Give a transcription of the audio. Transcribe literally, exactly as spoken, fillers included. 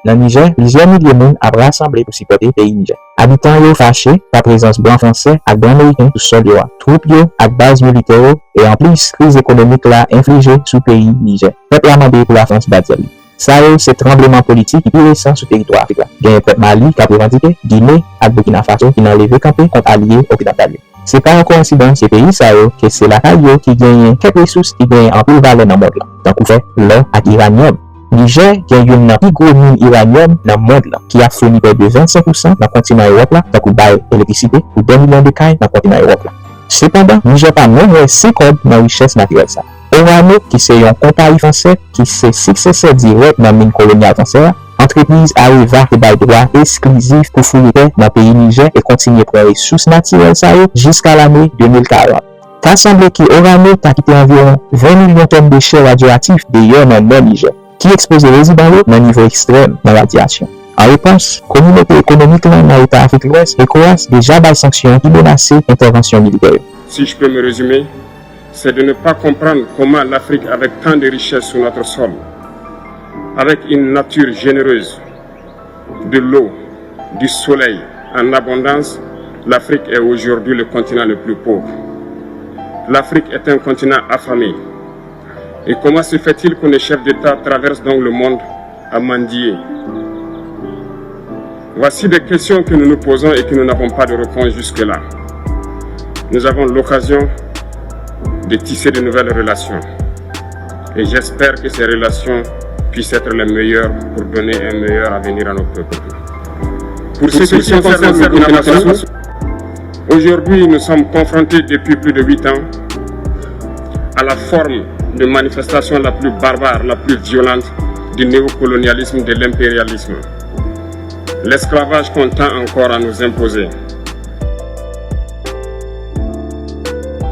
Nan Nijè, plizyè milye moun ap rasanble pou sipòte peyi Nijè. Abitan yo fache pa prezans blan fransè ak blan meriken sou sòl yo a, twoup yo ak baz militè yo, e anplis, kriz ekonomik la enflije sou peyi Nijè. Pèp la mande pou Lafrans bat zèl li. Sa yo se tranbleman politik ki pi resan sou teritwa Afrik la. Genyen pèp Mali k ap revandike, Gine ak Burkina Faso ki nan leve kanpe kont alye oksidantal yo. Se pa yon koyensidans, se peyi sa yo ke se lakay yo ki genyen kèk resous ki genyen anpil valè nan mond lan, tankou fè, lò ak iranyòm. Nijè gen youn nan pi gwo min iranyòm nan mond lan, ki ap founi prè de vennsenk pousan nan kontinan Ewòp la, tankou bay elektrisite pou dè milyon de kay nan kontinan Ewòp la. Sepandan, Nijè pa menm wè senk kòb nan richès natirèl sa. Orano, ki se yon konpayi fransè ki se siksesè dirèk nan min kolonyal fransè a, antrepriz Areva te bay dwa esklizif pou fouye tè nan peyi Nijè e kontinye pran resous natirèl sa yo jiska lane de mil karant. Ta sanble ke Orano ta kite anviwon ven milyon tòn dechè radyoaktif deyò nan nò Nijè, ki ekspoze rezidan yo nan nivo ekstrèm nan radyasyon. An repons, Kominote Ekonomik lan nan Eta Afrik Lwès, ECOWAS, deja bay sanksyon ki menase entèvansyon militè yo. Si je peux me résumer, c'est de ne pas comprendre comment l'Afrique, avec tant de richesses sur notre sol, avec une nature généreuse, de l'eau, du soleil en abondance, l'Afrique est aujourd'hui le continent le plus pauvre. L'Afrique est un continent affamé. Et comment se fait-il que nos chefs d'État traversent donc le monde à mendier ? Voici des questions que nous nous posons et que nous n'avons pas de réponse jusque-là. Nous avons l'occasion de tisser de nouvelles relations. Et j'espère que ces relations puissent être les meilleures pour donner un meilleur avenir à nos peuples. Pour ce qui concerne le Burkina Faso, aujourd'hui nous sommes confrontés depuis plus de huit ans à la forme de manifestation la plus barbare, la plus violente du néocolonialisme, de l'impérialisme. L'esclavage qu'on tend encore à nous imposer.